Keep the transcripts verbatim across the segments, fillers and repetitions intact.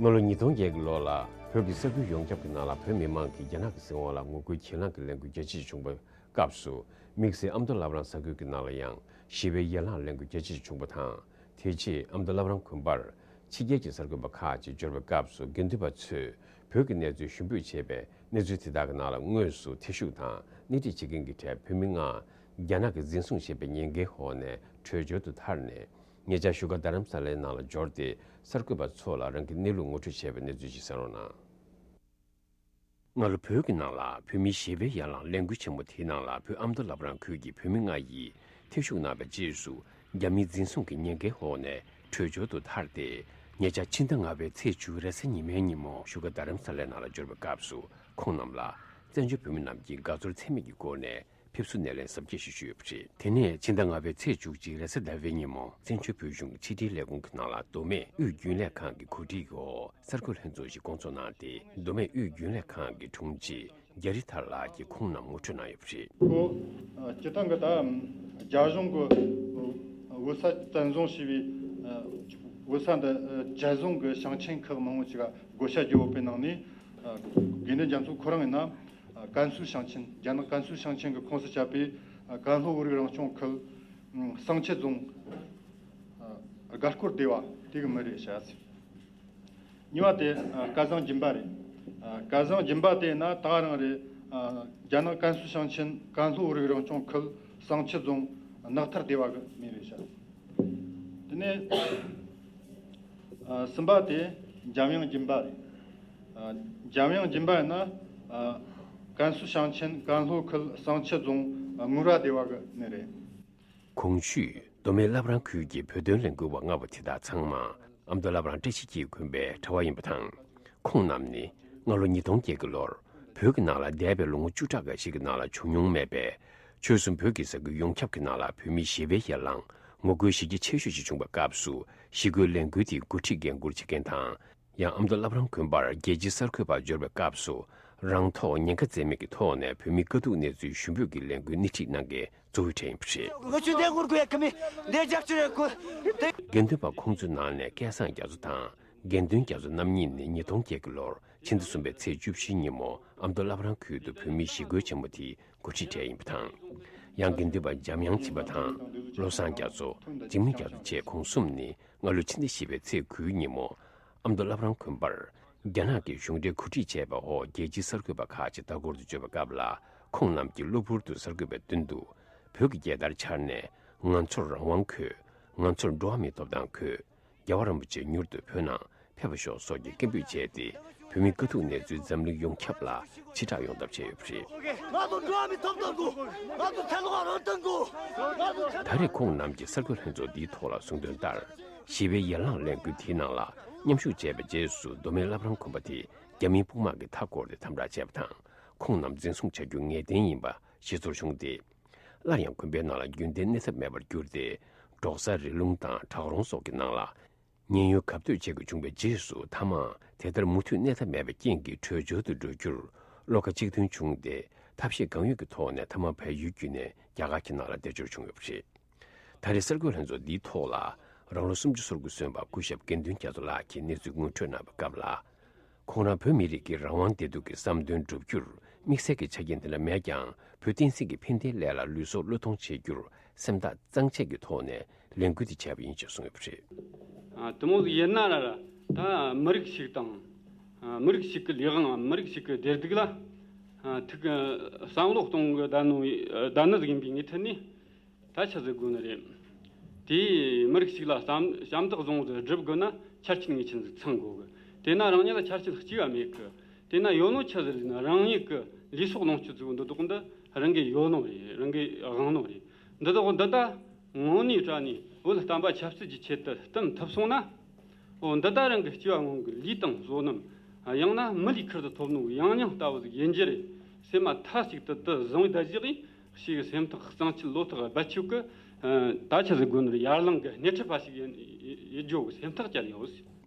སྔ་ལོ་ཉིས་སྟོང་བརྒྱད་ཀྱི་ལོ་ལ་བོད་ཀྱི་ས་ཁུལ་ཡོངས་ཁྱབ་ཀྱི་ནང་ལ་བོད་མི་མང་གིས་རྒྱ་ནག་གི་སྲིད་དབང་ལ་ངོ་རྒོལ་གྱེན་ལངས་ཀྱི་ལས་འགུལ་རྒྱ་ཆེ་ཞིག་བྱུང་བའི་སྐབས་སུ། དམིགས་བསལ་ཨ་མདོ་བླ་བྲང་ས་ཁུལ་གྱི་ནང་ལ་ཡང་ཞི་བའི་ཡན་ལག་ལས་འགུལ་རྒྱ་ཆེ་ཞིག་བྱུང་བ་དང་། དེ་རྗེས་ཨ་མདོ་བླ་བྲང་དགོན་པར་ཕྱི་རྒྱལ་གྱི་གསར་འགོད་པ་ཁག་ཅིག་འབྱོར་བའི་སྐབས་སུ། དགེ་འདུན་པ་ཚོས་བོད་ཀྱི་གནས་ཚུལ་ཞུ་འབོད་བྱས་པའི་གནས་ཚུལ་དེ་དག་གི་ནང་ལ་དངོས་སུ་ཐེ་ཞུགས་དང་སྣེ་ཁྲིད་བྱེད་མཁན་གྱི་གྲས་བོད་མི་ལྔ་རྒྱ་ནག་གིས་འཛིན་བཟུང་བྱས་པའི་ཉེན་ཁའི་འོག་ནས་བྲོས་བྱོལ་དུ་ཐར་ནས། ཉེ་ཆར་བཞུགས་སྒར་རྡ་རམ་ས་ལའི་ནང་ལ་འབྱོར་ཏེ། གསར་འགོད་པ་ཚོ་ལ་རང་གི་གནས་ལུགས་ངོ་སྤྲོད་བྱས་པའི་གནས་ཚུལ་ཞིག་གསན་རོགས་གནང་། སྔ་ལོ་བོད་ཀྱི་ནང་ལ་བོད་མིའི་ཞི་བའི་ཡན་ལག་ལས་འགུལ་ཆེན་མོ་དེའི་ནང་ལ་བོད་ཨ་མདོ་བླ་བྲང་ཁུལ་གྱི་བོད་མི་ལྔ་ཡིས་ཐེ་ཞུགས་གནང་བའི་རྗེས་སུ། རྒྱ་མིའི་འཛིན་བཟུང་གི་ཉེན་ཁའི་འོག་ནས་བྲོས་བྱོལ་དུ་ཐར་ཏེ། ཉེ་ཆར་ཕྱི་ཟླ་ལྔ་པའི་ཚེས་བཅུ་རེས་གཟའ་ཉི་མའི་ཉིན་མོ་བཞུགས་སྒར་རྡ་རམ་ས་ལའི་ནང་ལ་འབྱོར་བའི་སྐབས་སུ། ཁོང་རྣམས་ལ་བཙན་བྱོལ་བོད་མི་རྣམས་ཀྱིས་དགའ་ཚོར་ཚད་མེད་ཀྱི་སྒོ་ནས་ཕེབས་བསུ་སྣེ་ལེན་གཟབ་རྒྱས་ཤིག་ཞུས་ཡོད་པ་རེད། དེ་ནས་ཕྱི་ཟླ་ལྔ་པའི་ཚེས་བཅུ་གཅིག་རེས་གཟའ་ཟླ་བའི་ཉིན་མོ། བཙན་བྱོལ་བོད་གཞུང་གི་ཕྱི་དྲིལ་ལས་ཁུངས་ཀྱི་ནང་ལ་མདོ་སྨད་དབུས་རྒྱུན་ལས་ཁང་གི་གོ་སྒྲིག་འོག་གསར་འགོད་ལྷན་ཚོགས་ཤིག་བསྐོང་ཚོགས་གནང་སྟེ། མདོ་སྨད་དབུས་རྒྱུན་ལས་ཁང་གི་དྲུང་ཆེ་རྒྱ་རི་ཐར་ལགས་ཀྱིས་ཁོང་རྣམས་ངོ་སྤྲོད་གནང་ཡོད་པ་རེད། ཁོ་སྤྱིར་བཏང་གི་ད་རྒྱ་གཞུང་གི་བོད་ས་བཙན་བཟུང་བྱས་པའི་བོད་ས་འདི་རྒྱ་གཞུང་གི་ཞིང་ཆེན་ཁག་མང་པོ་ཅིག་བགོ་བཤའ་བརྒྱབ་ཡོད་པའི་ནང་ནས། དགེ་འདུན་རྒྱ་མཚོ་ཁོ་རང་ཡིན་ན། ཨ། ཀན་སུའུ་ཞིང་ཆེན། རྒྱ་ནག་ཀན་སུའུ་ཞིང་ཆེན་གྱི་ཁོངས་སུ་ཆགས་པའི། ཨ། ཀན་ལྷོ་བོད་རིགས་རང་སྐྱོང་ཁུལ། ཨ། བསང་ཆུ་རྫོང་། ཨ། དགའ་སྐོར་སྡེ་བ་དེ་གི་མི་རེད་ཤག། གཉིས་པ་དེ། ཨ། སྐལ་བཟང་སྦྱིན་པ་རེད། ཨ། སྐལ་བཟང་སྦྱིན་པ་དེ་ན་ད་རང་རེད། ཨ། རྒྱ་ནག་ཀན་སུའུ་ཞིང་ཆེན་ཀན་ལྷོ་བོད་རིགས་རང་སྐྱོང་ཁུལ་བསང་ཆུ་རྫོང་ནགས་ཐར་སྡེ་བ་གི་མི་རེད་ཤག། དེ་ནས། ཨ། གསུམ་པ་དེ་འཇམ་དབྱངས་སྦྱིན་པ་རེད། ཨ། འཇམ་དབྱངས་སྦྱིན་པ་ཡིན་ན། ཨ། ཀན་སུའུ་ཞིང་ཆེན་ཀན་ལྷོ་ཁུལ་བསང་ཆུ་རྫོང་དངུལ་རྭ་སྡེ་བ་གི་མི་རེད། གོང་ཞུས་མདོ་སྨད་བླ་བྲང་ཁུལ་གྱི་བོད་དོན་ལས་འགུལ་བ་ལྔ་པོ་དེ་དག་ཚང་མ་ཨ་མདོ་བླ་བྲང་བཀྲ་ཤིས་འཁྱིལ་དགོན་པའི་གྲྭ་བ་ཡིན་པ་དང་། ཁོང་རྣམས་ནི་སྔ་ལོ་ཉིས་སྟོང་བརྒྱད་ཀྱི་ལོར་བོད་ཀྱི་ནང་ལ་འདས་པའི་ལོ་ངོ་བཅུ་ཕྲག་འགའ་ཞིག་གི་ནང་ལ་བྱུང་མྱོང་མེད་པའི། ཆོལ་གསུམ་བོད་ཀྱི་ས་ཁུལ་ཡོངས་ཁྱབ་ཀྱི་ནང་ལ་བོད་མིའི་ཞི་བའི་ཡན་ལག་ངོ་རྒོལ་གཞི་རྒྱ་ཆེ་ཤོས་ཤིག་བྱུང་བའི་སྐབས་སུ། ཞི་རྒོལ་ལས་འགུལ་དེའི་འགོ་ཁྲིད་འགན་འཁུར་བྱེད་མཁན་དང་། ཡང་ཨ་མདོ་བླ་བྲང་དགོན་པར་རྒྱལ་སྤྱིའི་གསར་འགོད་པ་འབྱོར་བའི་སྐབས་སུ། རང་ཐོག་ཉེན་ཁ་འཛེམས་མེད་ཀྱི་ཐོག་ནས་བོད་མིའི་དཀའ་སྡུག་གནས་ཚུལ་ཞུ་འབོད་ཀྱི་ལས་འགུལ་སྣེ་ཁྲིད་གནང་མཁན་གཙོ་བོའི་གྲས་ཡིན་པ་རེད། ང་ཚོས་འདི་ངོ་རྒོལ་ཡ་ཁ་མི་འདི་རྒྱབ་སྐྱོར་ཡ་དགོས། དགེ་འདུན་པ་ཁོང་ཚོའི་ནང་ནས་སྐལ་བཟང་རྒྱ་མཚོ་དང་། དགེ་འདུན་རྒྱ་མཚོ་རྣམ་གཉིས་ནི་ཉིས་སྟོང་བརྒྱད་ཀྱི་ལོར་ཕྱི་ཟླ་གསུམ་པའི་ཚེས་བཅུ་བཞི་ཉིན་མོ་ཨ་མདོ་བླ་བྲང་ཁུལ་དུ་བོད་མིའི་ཞི་རྒོལ་ཆེན་མོ་དེའི་འགོ་ཁྲིད་གྲས་ཡིན་པ་དང་། ཡང་དགེ་འདུན་པ་འཇམ་དབྱངས་བྱིས་པ་དང་། བློ་བཟང་རྒྱ་མཚོ། འཇིགས་མེད་རྒྱ་མཚོ་བཅས་ཁོང་གསུམ་ནི་སྔ་ལོ་ཕྱི་ཟླ་བཞི་པའི་ཚེས་དགུའི་ཉིན་མོ་ཨ་མདོ་བླ་བྲང་དགོན་པར་རྒྱ་ནག་གི་གཞུང་འབྲེལ་གོ་སྒྲིག་བྱས་པའི་འོག་རྒྱལ་སྤྱིའི་གསར་འགོད་པ་ཁག་ཅིག་ལྟ་སྐོར་དུ་འབྱོར་བའི་སྐབས་ལ། ཁོང་རྣམས་ཀྱིས་གློ་བུར་དུ་གསར་འགོད་པའི་མདུན་དུ། བོད་ཀྱི་རྒྱལ་དར་འཕྱར་ནས། ང་ཚོར་རང་དབང་དགོས། ང་ཚོར་འགྲོ་བ་མིའི་ཐོབ་ཐང་དགོས། རྒྱལ་བ་རིན་པོ་ཆེ་མྱུར་དུ་བོད་ནང་ཕེབས་པར་ཤོག་སོགས་ཀྱི་སྐད་འབོད་བྱས་ཏེ། བོད་མིའི་དཀའ་སྡུག་གནས་ཚུལ་འཛམ་གླིང་ཡོངས་ཁྱབ་ལ་ཕྱི་བསྒྲགས་ཡོང་ཐབས་བྱས་ཡོད་པ་རེད། ང་ཚོ་འགྲོ་བ་མིའི་ཐོབ་ཐང་དགོས། ང་ཚོ་ཚེ་ལོ་རང་སྟེང་དགོས། ང་ཚོ་ཚེ། ད་རེས་ཁོང་རྣམས་ཀྱིས་གསར་འགོད་ལྷན་ཚོགས་འདིའི་ཐོག་ལ་གསུངས་དོན་ལྟར། ཞི་བའི་ཡན་ལག་ལས་འགུལ་དེའི་ནང་ལ་མཉམ་ཞུགས་བྱས་པའི་རྗེས་སུ། མདོ་སྨད་བླ་བྲང་དགོན་པ་དེ་རྒྱ་མིའི་དཔུང་དམག་གིས་མཐའ་བསྐོར་ཏེ་དམ་དྲག་བྱས་པ་དང་། ཁོང་རྣམས་འཛིན་བཟུང་བྱ་རྒྱུ་ངེས་གཏན་ཡིན་པ་ཤེས་ཚོར་བྱུང་སྟེ། སླར་ཡང་དགོན་པའི་ནང་ལ་རྒྱུན་ལྡན་གནས་ཐབས་མེད་པར་གྱུར་ཏེ། འབྲོག་ས་རི་ལུང་དང་བྲག་རོང་སོགས་ཀྱི་ནང་ལ་ཉེན་གཡོལ་གབ་སྡོད་བྱེད་དགོས་བྱུང་བའི་རྗེས་སུ། མཐའ་མ་དེ་ལྟར་མུ་མཐུད་གནས་ཐབས་མེད་པའི་རྐྱེན་གྱིས་བྲོས་བྱོལ་དུ་འགྲོ་རྒྱུར་བློ་ཁ་གཅིག་མཐུན་བྱུང་སྟེ། ཐབས་ཤེས་གང་ཡོད་ཀྱི་ཐོག་ནས་མཐའ་མ་བལ་ཡུལ་བརྒྱུད་ནས་རྒྱ་གར་གྱི་ནང་ལ་བདེ་འབྱོར་བྱུང་ཡོད་པ་རེད། ད་རེས་གསར་འགོད་ལྷན་ཚོགས་འདིའི་ཐོག་ལ། རང་ལོ་སུམ་ཅུ་སོ་དགུ་སོན་པ་སྐུ་ཞབས་དགེ་འདུན་རྒྱ་མཚོ་ལགས་ཀྱིས་གནས་ཚུལ་ངོ་སྤྲོད་གནང་བའི་སྐབས་ལ། ཁོང་རང་བོད་མི་རིགས་ཀྱི་རང་དབང་བདེ་སྡུག་གི་བསམ་འདུན་བསྒྲུབ་རྒྱུར་དམིགས་བསལ་གྱི་ཆ་རྐྱེན་དེ་འདྲ་མེད་ཀྱང་། བོད་བསྟན་སྲིད་ཀྱི་ཕན་བདེའི་སླད་ལ་ལུས་སྲོག་བློས་གཏོང་བྱེད་རྒྱུར་སེམས་ཐག་གཙང་བཅད་ཀྱི་ཐོག་ནས་ལས་འགུལ་དེ་བྱས་པ་ཡིན་ཞེས་གསུངས་ཡོད་པ་རེད། ཨ། དེ་མོ་ཟིག་ཡིན་ན་ར་ར། ད་མི་རིགས་ཤིག་དང་། ཨ། མི་རིགས་ཤིག་གི་ལས་དབང་། མི་རིགས་ཤིག་གི་བདེ་སྡུག་ལ། ཨ། ཐུག་བསམ་བློ་གཏོང་གི་བསྡད་ནོ། བསྡད་ནི་ཟིག་ཡིན་པའི་ངོས་ཐད་ནས། ད་ཆི་ཟེར་དགོས་ནི་རེད། དེས་མི་རིགས་ཤིག་ལ་བསམ་ཞབས་ཐག་བཟང་བོ་ཟིག་སྒྲུབ་དགོས་ན་ཆ་རྐྱེན་ངེས་ཅན་ཟིག་ཚང་དགོས་གི། དེས་ན་རང་ཉིད་ལ་ཆ་རྐྱེན་གཅིག་ག་མེད་གི། དེས་ན་ཡོད་ནོ་ཆི་ཟིག་རེད་ན། རང་ཉིད་གི་ལུས་སྲོག་ལོངས་སྤྱོད་ཟིག་འདི་དག་འདི་རང་གི་ཡོད་ནོ་རེད། རང་གི་དབང་ནོ་རེད། འདི་དག་འདི་ད་དངོས་གནས་དྲང་ནས་བོད་བསྟན་པ་ཆབ་སྲིད་ཀྱི་ཆེད་དུ་བསྟེན་ཐུབ་སོང་ན། འོ། འདི་ལྟར་རང་གི་སྐྱེ་བ་སྔོན་གྱི་ལུས་དང་བསོད་ནམས། ཡང་ན་མི་ལུས་ཁུར་དུ་ཐོབ་ནོ་ཡང་སྙིང་ལྟ་བུ་ཟིག་ཡིན་རྒྱུ་རེད། སེམས་མ་མཐའ་གཅིག་ཏུ་དེ་བཟང་བའི་བརྡ་གཞི་གིས་ཞེ་གི་སེམས་ཐག་གཙང་ཆེ་བློ་ཐག་རྦད་ཆོད་གི། ད་ཆི་ཟིག་དགོས་ནི་རེད། ཡར་ལངས་གི་སྣེ་ཁྲིད་པ་ཞིག་ཡིན་ཡིན་རྒྱུ་གི་སེམས་ཐག་བཅད་ཡོད།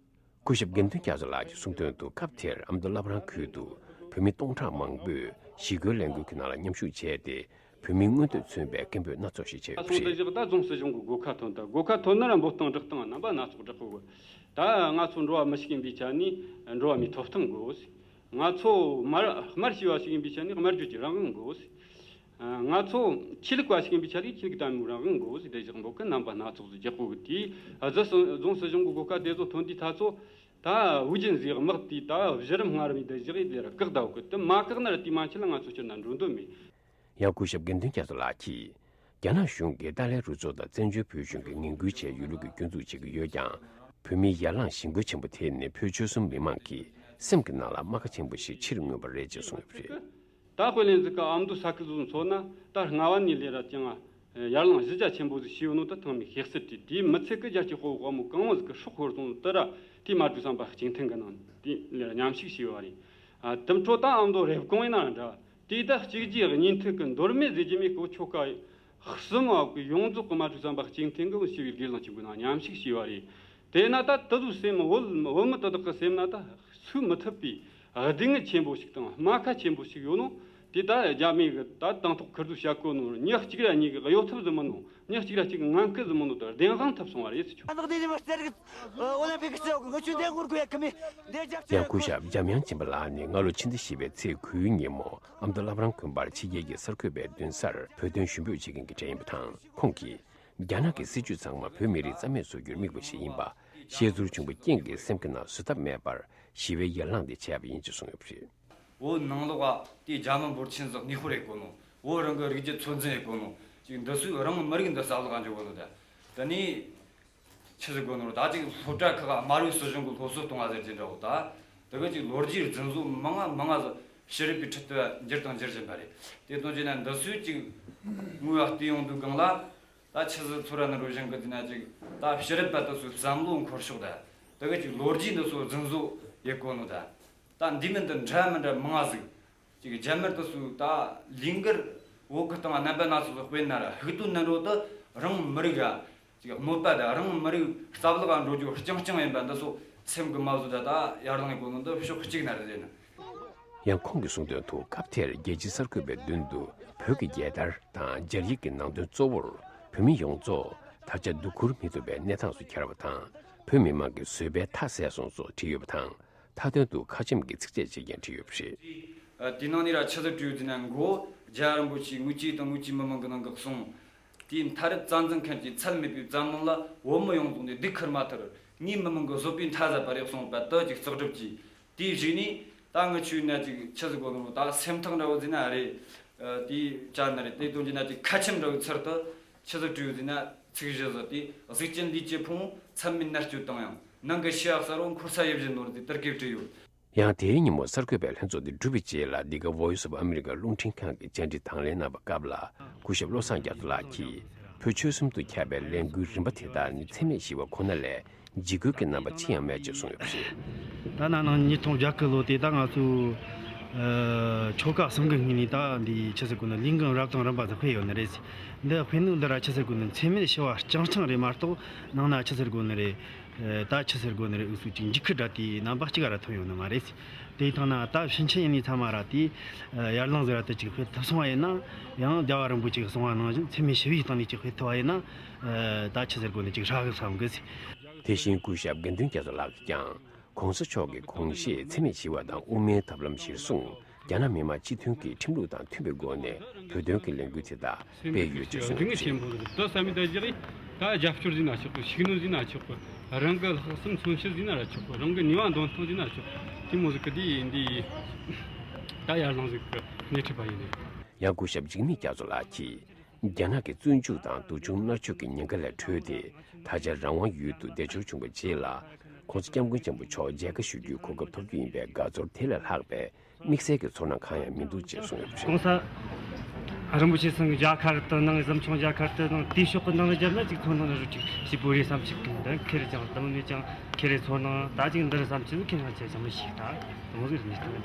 སྐུ་ཞབས་དགེ་འདུན་རྒྱ་མཚོ་ལགས་ཀྱིས་གསུངས་དོན་དུ། སྐབས་དེར་ཨ་མདོ་བླ་བྲང་ཁུལ་དུ་བོད་མི་སྟོང་ཕྲག་མང་པོས་ཞི་རྒོལ་ལས་འགུལ་གྱི་ནང་ལ་མཉམ་ཞུགས་བྱས་ཏེ། བོད་མིའི་མངོན་འདོད་མཚོན་པའི་སྐད་འབོད་སྣ་ཚོགས་ཤིག་བྱས་ཡོད་པ་སོང་དུ་རེད། བཞག་ད་རྫོང་སྲིད་གཞུང་གི་སྒོ་ཁ་ཐོན། ད་སྒོ་ཁ་ཐོན་ན་ར་འབོད་སྟངས་སྒྲིག་སྟངས་རྣམ་པ་སྣ་ཚོགས་སྒྲིག་དགོས། ད་ང་ཚོ་འགྲོ་བ་མི་ཞིག་ཡིན་པའི་ཆ་ནས་འགྲོ་བ་མིའི་ཐོབ་ཐང་དགོས། ང་ཚོ་དམར་དམར་ཤོས་པ་ཞིག་ཡིན་པའི་ཆ་ནས་དམར་བརྗོད་ཀྱི་རང་དབང་དགོས། ང་ཚོ་ཆོས་ལུགས་པ་ཞིག་ཡིན་པའི་ཆ་ནས་ཆོས་ལུགས་དད་མོས་རང་དབང་དགོས་ཟེར་དེ་བཞག་འབོད་སྐུལ་རྣམ་པ་སྣ་ཚོགས་སུ་རྒྱག་དགོས་གི། དེའི་རྫོང་སྲིད་གཞུང་གི་སྒོ་ཁ་དེ་ཚོ་ཐོན་དུས་ད་ཚོ་ད་དབུ་ཅན་ཟིག་དམག་དེ་ད་གཞི་རིམ་སྔ་རིམ་དེ་བཞག་ཡིན་དེ་ར་བཀག་ད་འོ་གི། དེ་མ་བཀག་ན་ར་དེ་མ་ཆད་ལ་ང་ཚོ་སྤྱིར་ན་འགྲོ་འདོད་མེད། ཡང་སྐུ་ཞབས་དགེ་འདུན་རྒྱ་མཚོ་ལགས་ཀྱིས། རྒྱ་ནག་གཞུང་གིས་ཏཱ་ལའི་རུ་ཚོགས་དང་བཙན་བྱོལ་བོད་གཞུང་གིས་ངན་སྐུལ་བྱས་ཡོད་ལུགས་ཀྱི་སྐྱོན་འཛུགས་བྱེད་ཀྱི་ཡོད་ཀྱང་། བོད་མིའི་ཡར་ལངས་གཞེན་སྐུལ་ཆེན་པོ་དེ་ནི་བོད་ཆོལ་གསུམ་མི་མང་གི་སེམས་ཀྱི་ནང་ལ་རྨ་ཁ་ཆེན་པོ་ཞིག་ཕྱིར་མངོན་པ་རེད་ཅེས་གསུངས་ཡོད་པ་རེད། ད་དཔེ་ལེན་ཟིག་ག་ཨ་མདོ་ས་ཁུལ་ཚོ་མཚོན་ན་ད་སྔ་བ་ནས་ལས་ར་ཅང་ཡར་ལངས་གཞི་རྒྱ་ཆེན་པོ་ཟིག་བྱས་ཡོད་ནོ་ད་ཐང་མི་ཤེས་སྲིད་དེ། དེའི་མི་ཚད་ཀྱི་རྒྱལ་གཅེས་དཔའ་བོ་དཔའ་མོ་གང་བོ་ཟིག་གི་སྲོག་ཤོར་སོང་དུ་ར་དེའི་མ་གྲོས་བསམ་པ་གཅིག་མཐུན་གྱི་ནང་དེ་ལས་མཉམ་ཞུགས་བྱས་ཡོད་རེད། ཨ་དེ་འཕྲོ་ད་ཨ་མདོ་རེབ་གོང་ཡིན་ན་འདྲ། དེ་དག་གཅིག་རྗེས་གཉིས་མཐུད་ཀྱི་མདོ་སྨད་ཟེར་གྱི་མེད་གོ་ཆོ་ག་གསུམ་བ་གི་ཡོངས་རྫོགས་ཀྱི་མ་གྲོས་བསམ་པ་གཅིག་མཐུན་གྱི་ཞི་བའི་སྒེར་ལངས་ཆེན་པོའི་ནང་མཉམ་ཞུགས་བྱས་པ་རེད། དེས་ན་ད་དེ་ཚོའི་སེམས་བོད་བོད་མི་དེ་དག་གི་སེམས་ན་ད་ཚུགས་མི་ཐུབ་པའི་སྡུག་བསྔལ་ཆེན་པོ་ཞིག་དང་རྨ་ཁ་ཆེན་པོ་ཞིག་ཡོད་ནོ། དེ་ད་རྒྱ་མི་གི་ད་དང་ཐོག་ཁུར་ཚོས་བཤད་གོ་ནོ་མྱི་གཅིག་ར་གཉིས་གི་གཡོ་ཐབས་ཟིག་མིན་ནོ། མྱི་གཅིག་ར་གཅིག་གི་ངན་སྐུལ་ཟིག་མིན་ནོ། ད་བདེན་དཔང་ཐུབ་སོང་བ་རེད་ཟེར་ཆོག་ཨ་ནག་དེ་ནི་མི་སྟེར་གི་ཨོ་ལིམ་པིག་སི་འོག་གི་ངོ་ཆུ་འདེགས་ངོར་དགོས་ཡ་ཁི་མི་འདེགས་རྒྱབ་ཡང་སྐུ་ཞབས་འཇམ་དབྱངས་སྦྱིན་པ་ལགས་ནི་སྔ་ལོ་ཕྱི་ཟླ་བཞི་པའི་ཚེས་དགུའི་ཉིན་མོ་ཨ་མདོ་བླ་བྲང་དགོན་པར་ཕྱི་རྒྱལ་གྱི་གསར་འགོད་པའི་མདུན་སར་བོད་དོན་ཞུ་འབོད་བྱེད་མཁན་གྱི་གྲས་ཡིན་པ་དང་། ཁོང་གིས་རྒྱ་ནག་གི་སྲིད་བྱུས་ཚང་མ་བོད་མི་རིགས་རྩ་མེད་བཟོ་རྒྱུར་དམིགས་པ་ཞིག་ཡིན་པ་ཤེས་ཚོར་བྱུང་བའི་རྐྱེན་གྱིས་སེམས་ཀྱི་ནང་བཟོད་ཐབས་མེད་པར་ཞི་བའི་ཡར་ལངས་དེ་བྱས་པ་ཡིན་ཅེས་གསུངས་ཡོད་པ་རེད། བོད་ནང་ལོགས་ལ་དེའི་རྒྱ་མི་འབོར་ཆེན་ཟིག་ནུས་ཤུགས་རེ་བཀོལ་ནོ། བོད་རང་གི་རིགས་རྒྱུད་ཚོད་འཛིན་རེ་བཀོལ་ནོ། ཅིག་འདི་ཚོས་རང་མི་རིགས་འདི་རྩ་བརླག་འཇོག་གོ་ནོ་ད། དེ་ནས་ཆི་ཟིག་དགོས་ནོ་ད། ཅིག་སློབ་གྲྭ་ཁག་དམར་པོའི་སྲིད་གཞུང་གི་སློབ་གསོ་གཏོང་བ་ཟེར་གྱི་འདྲ་བོ་ད། དེ་ག་ཅིག་ལོ་རྒྱུས་རྫུན་བཟོ་མང་ང་མང་ང་ཟིག་ཕྱི་རབས་པའི་ཁྲོད་དུ་འགྱུར་དང་འགྱུར་བཞིན་པ་རེད། དེ་དོན་བྱས་ན་འདི་ཚོས་ཅིག་དངོས་ལ་བལྟས་ཡོང་དུས་སྒང་ལ། ད་ཆི་ཟིག་ཚོར་ར་ནི་རུ་བཞིན་གི་དེ་ན་ཅིག་ད་ཕྱི་རབས་པ་དེ་ཚོའི་བསམ་བློ་འཁོར་ཕྱོགས་ད། དེ་ག་ཅིག་ལོ་རྒྱུས་འདི་ཚོ་རྫུན་བཟོ་ཡེ་གོ་ནོ་ད། ད་འདི་མིན་དུ་འདྲ་མི་འདྲ་མང་ང་ཟིག་ཅིག་རྒྱ་མི་དེ་ཚོས་ད་ལས་འགུལ་འོག་གི་སྟེང་རྣམ་པ་སྣ་ཚོགས་སུ་སྤེལ་ན་ར་ཕུགས་དོན་ནི་རོ་དེ་རང་མི་རིགས་ཨ་ཅིག་གནོད་པ་དང་རང་མི་རིགས་རྩ་བརླག་འགྲོ་རྒྱུ་རྐྱང་རྐྱང་ཡིན་པ་འདི་ཚོ་སེམས་ཀྱི་མ་བཟོད་ད་ད་ཡར་ལངས་ཡེ་གོ་ནོ་འདི་ཕྱོགས་གཅིག་ན་རེད་ཟེར་ན། ཡང་ཁོང་གིས་གསུངས་དོན་དུ་སྐབས་དེར་རྒྱལ་སྤྱིའི་གསར་འགོད་པའི་མདུན་དུ་བོད་ཀྱི་རྒྱལ་དར་དང་རྒྱ་ཡིག་གི་ནང་དོན་གཙོ་བོར་བོད་མི་ཡོངས་རྫོགས་ད་ཆ་སྡུག་ཁུར་མི་ཐུབ་པའི་གནས་སྟངས་སུ་གྱར་བ་དང་། བོད་མི་མང་གི་བཟོད་པའི་མཐའ་ཟད་སོང་སོགས་བྲིས་ཡོད་པ་དང་། མཐའ་དོན་དུ་ཁ་ཆེམས་ཀྱི་ཚིགས་བཅད་ཅིག་ཀྱང་བྲིས་ཡོད་པ་རེད། དེའི་ནང་ནས་ར་ཆི་ཟིག་བྲིས་ཡོད་ཟེར་ན། མགོ་རྒྱལ་བ་རིན་པོ་ཆེས་དངུལ་ཆུ་དང་དངུལ་ཆུའི་མི་མང་གི་ནང་གི་གསུང་། དེའི་མཐའ་རབས་རྩ་འཛིན་མཁན་གྱི་ཚད་མེད་པའི་བཙན་གནོན་ལ་བོད་མི་ཡོངས་རྫོགས་ནས་སྡུག་ཁུར་མ་ཐར། ངའི་མི་མང་གི་བཟོད་པའི་མཐའ་ཟད་པ་རེད་གསུངས་པ་དེ་ཅིག་ལྕགས་སྒྲོག་གིས། དེའི་གཞུག་ནས་ད་ངི་ཆོས་ན་ཅིག་ཆི་ཟིག་གོ་ནོ་ད་སེམས་ཐག་འདྲ་བོ་ཟིན་ན་རེད། དེའི་བྱ་ན་རེད། དེ་དོན་གྱི་ན་ཅིག་ཁ་ཆེམས་འདྲ་བོའི་ཚུལ་དུ་ཆི་ཟིག་བྲིས་ཡོད་ཟེར་ན། ཚིག་བཞི་ཟིག་སྟེ། གཟུགས་ཅན་ལུས་ཀྱི་ཕུང་པོ་ཚད་མེད་མནར་གཅོད་དང་ཡང་། ནང་གི་ཤི་ཡ་གསལ་བོ་འཁོར་ས་ཡིད་བཞིན་ནོར་ཟེར་དེར་གེ་བྲིས་ཡོད། ཡང་དེའི་ཉིན་མོ་གསར་འགོད་པའི་ལྷན་ཚོགས་འདི་གྲུབ་པའི་རྗེས་ལ། འདི་ག་Voice of America་རླུང་འཕྲིན་ཁང་གི་བཅར་འདྲི་དང་ལེན་གནང་བའི་སྐབས་ལ། སྐུ་ཞབས་བློ་བཟང་རྒྱ་མཚོ་ལགས་ཀྱིས་བོད་ཆོལ་གསུམ་དུ་ཁྱབ་པའི་ལས་འགུལ་རིམ་པ་དེ་དག་ནི་འཚེ་མེད་ཞི་བ་ཁོ་ན་ལས་འཇིགས་སྐུལ་གྱི་རྣམ་པ་ཅི་ཡང་མེད་ཅེས་གསུངས་ཡོད་པ་རེད། ད་ན་ནིང་ཉིས་སྟོང་བརྒྱད་ཀྱི་ལོ་དེ་ད་ང་ཚོས་ཨ་ཆོལ་ཁ་གསུམ་གྱི་སྔུན་ནས་ད་འདི་ཆི་ཟེར་དགོས་ན། ལས་འགུལ་རབ་དང་རིམ་པ་ཟིག་སྤེལ་ཡོད་ནི་རེད། འདི་སྤེལ་ནོ་འདི་ར་ཆི་ཟེར་དགོས་ན། འཚེ་མེད་ཞི་བ་རྐྱང་རྐྱང་རེད་མ་གཏོགས། ནང་ན་ཆི་ཟེར་དགོས་ནི་རེད། ཨ་ད་ཆི་ཟེར་དགོས་ནི་རེད། འུ་ཚོས་ཅིག་འཇིགས་སྐུལ་འདྲ་དེའི་རྣམ་པ་གཅིག་ར་ཐོན་ཡོད་ནི་མ་རེད། དེའི་སྟེང་ན་ད་ཕྱིན་ཆད་ཡིན་ནི་ཚང་མ་ར་དེ་ཨ་ཡར་ལངས་ཟེར་བ་དེ་ཅིག་སྤེལ་ཐུབ་སོང་བ་ཡིན་ན། ཡང་རྒྱལ་བ་རིན་པོ་ཆེ་གིས་གསུངས་པ་ནང་བཞིན་འཚེ་མེད་ཞི་བའི་སྟེང་ནས་ཅིག་སྤེལ་ཐུབ་པ་ཡིན་ན། ཨ་ད་ཆི་ཟེར་དགོས་ནི། ཅིག་ཧྲ་གི་བསམ་གི། དེ་བཞིན་སྐུ་ཞབས་དགེ་འདུན་རྒྱ་མཚོ་ལགས་ཀྱིས་ཀྱང་། ༸གོང་ས་མཆོག་གི་དགོངས་བཞེད་འཚེ་མེད་ཞི་བ་དང་དབུ་མའི་ཐབས་ལམ་གཞིར་བཟུང་། རྒྱ་ནག་མི་དམངས་སྤྱི་མཐུན་གྱིས་ཁྲིམས་ལུགས་དང་མཐུན་པའི་སྒོ་ནས་བོད་དོན་གྱི་ལས་འགུལ་དེ་དག་སྤེལ་ཡོད་ཅེས་གསུངས་ཡོད་པ་རེད། སྡུག་བསྔལ་ཆེན་པོ་རེད། དེ་བསམ་མི་ད་ཅིག་ད་རྒྱབ་སྐྱོར་ཟེར་ན་ཆོག་གི། ཤུགས་སྣོན་ཟེར་ན་ཆོག་གི། རང་གི་ལྷག་བསམ་མཚོན་བྱེད་ཟེར་ན་ར་ཆོག་གི། རང་གི་ནུས་པ་འདོན་སྟངས་ཟེར་ན་ཆོག་གི། དེ་མོ་ཟིག་གི་དེ་ཡིན་དེ། ད་ཡར་ལངས་ཟིག་གི་སྣེ་ཁྲིད་པ་ཡིན་ནི། ཡང་སྐུ་ཞབས་འཇིགས་མེད་རྒྱ་མཚོ་ལགས་ཀྱིས། རྒྱ་ནག་གི་བཙོན་འཇུག་དང་སྡུག་སྦྱོང་མནར་གཅོད་ཀྱི་ཉེན་ཁ་ལས་གྲོལ་ཏེ། ད་ཆ་རང་དབང་ཡུལ་དུ་བདེ་འབྱོར་བྱུང་བའི་རྗེས་ལ། ༸གོང་ས་༸སྐྱབས་མགོན་ཆེན་པོ་མཆོག་མཇལ་ཁ་ཞུ་རྒྱུའི་གོ་སྐབས་ཐོབ་རྒྱུ་ཡིན་པའི་དགའ་ཚོར་དེ་ལས་ལྷག་པའི་དམིགས་བསལ་གྱི་ཚོར་སྣང་གང་ཡང་མི་འདུག་ཅེས་གསུངས་ཡོད་པ་རེད། ༸གོང་ས་རིན་པོ་ཆེ་ཚང་གི་རྒྱ་གར་དུ་གནང་། གཟིམ་ཆུང་རྒྱ་གར་དུ་གནང་། དེའི་ཕྱོགས་ཀྱི་ནང་ལ་བརྒྱབ་ན་ཅིག་ཚོར་སྣང་རུ་ཅིག་ཞིག་པོ་རེད་བསམ། ཅིག་འདི་ཁེ་རེ་ཅང་དུམ་ནས་ཀྱང་ཁེ་རེ་ཚོར་སྣང་ད་ཅིག་འདི་རུ་བསམ། ཅི་ཟིག་ཁེ་རེ་ཅང་ཅང་མི་ཤེས། ད་དེ་མོ་ཟིག་རེད།